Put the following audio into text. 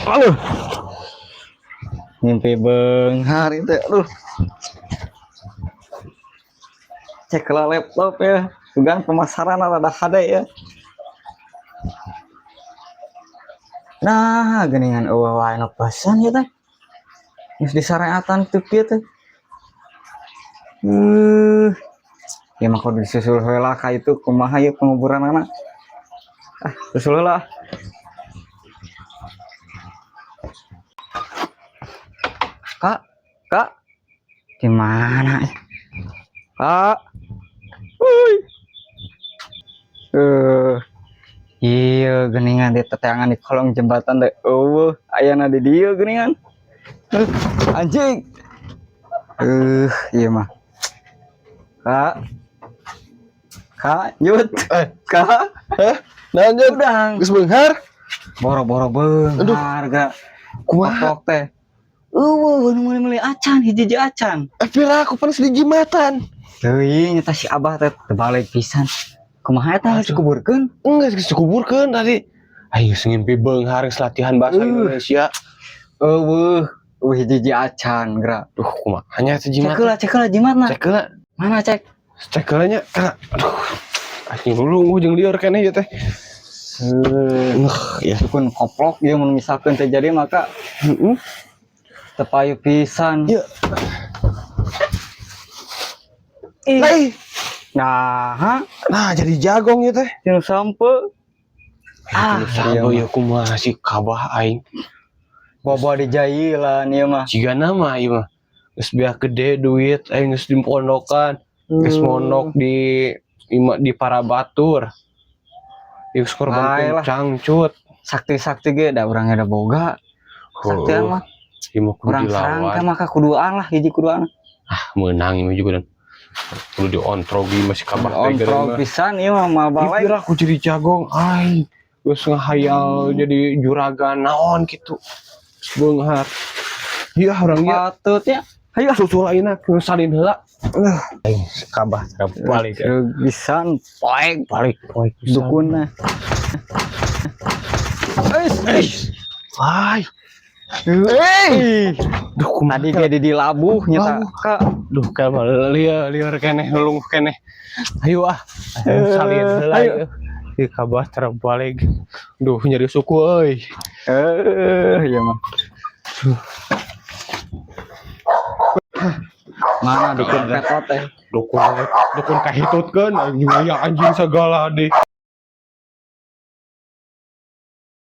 Aduh. Mimpi beunghar itu, aduh. Cek lah laptop ya. Sugan pemasaran rada hade ya. Nah, geuningan eueuh wae nu pesen ieu teh. Geus disareatan kitu kieu teh. Ya mah kudu disusul heula ka itu kumaha ieu penguburanana. Ah, susul heula. Kak, kak, di mana? Kak, woi. Iya geuningan di teteangan di kolong jembatan teh. Eueuh, ayana di dieu geuningan. Anjing. Iya mah. Kak. Kak, nyut. Kak, Hah? Lanjut. Udang. Geus beunghar. Boro-boro beunghar ga. Kumaha? Koplok teh. Eueuh, nu meuli-meuli acan, hiji-hiji acan. Eh, pira aku panas di jimatan. Teuing eta si Abah teh terbalik pisan. Kumaha eta geus dikuburkeun? Enggak, geus dikuburkeun tadi. Aing geus ngimpi beunghar geus latihan bahasa Indonesia. Eueuh, eueuh hiji-hiji acan geura. Duh, kumaha nya teh jimat. Cek heula, cek heula jimatna. Cek heula. Mana cek? Cek heula nya. Kela. Aduh. Anjing lulunguh jeung lieur keneh ieu teh. Heuh, Ya. Dukun koplok ieu mun misalkeun teu jadi maka Heeh. teu payu pisan. Ya. Ih. Laih. Nah, ha? Nah, jadi jagong ieu teh. Tinu sampe. Ah, Ah, iya sampe mah. ya kumaha si kabah aing. Bawa di jailan ieu mah. Jiga nama ieu mah. Geus beak gede duit aing geus di pondokan, geus mondok di ima di Parabatur. Geus korban Bae lah. cangcut. Sakti-sakti ge da urang da boga. Saktian mah Ieu mah kudu urang serang dilawan. ka maka kuduan lah hiji kuduan. Ah, meunang ieu mah juga dan kudu diontrog ieu mah si kabah teh Ontrog pisan ieu mah moal Ih, balik. pira aku jadi jagong aing. Geus ngahayal jadi juragan naon kitu. Geus beunghar. Iya urang ieu Patut ya. Hayu ah. susul ayeuna ku salin heula. Aing si kabah teh balik. Pisan poek Balik poek pisan. dukunna. Eish. Ay, Eh. duh kumaha Tadi ge di labuh nyata. Labuh. Kak. Duh, kayak lieur lieur keneh lulunguh keneh. Ayo ah, ayo salin heula Ayo. ieu. Ieu kabah terbalik. Duh, nyeri suku euy. Iya mah. Mana dukun petot teh? Dukun dukun kahitutkeun anjing aya anjing segala deh.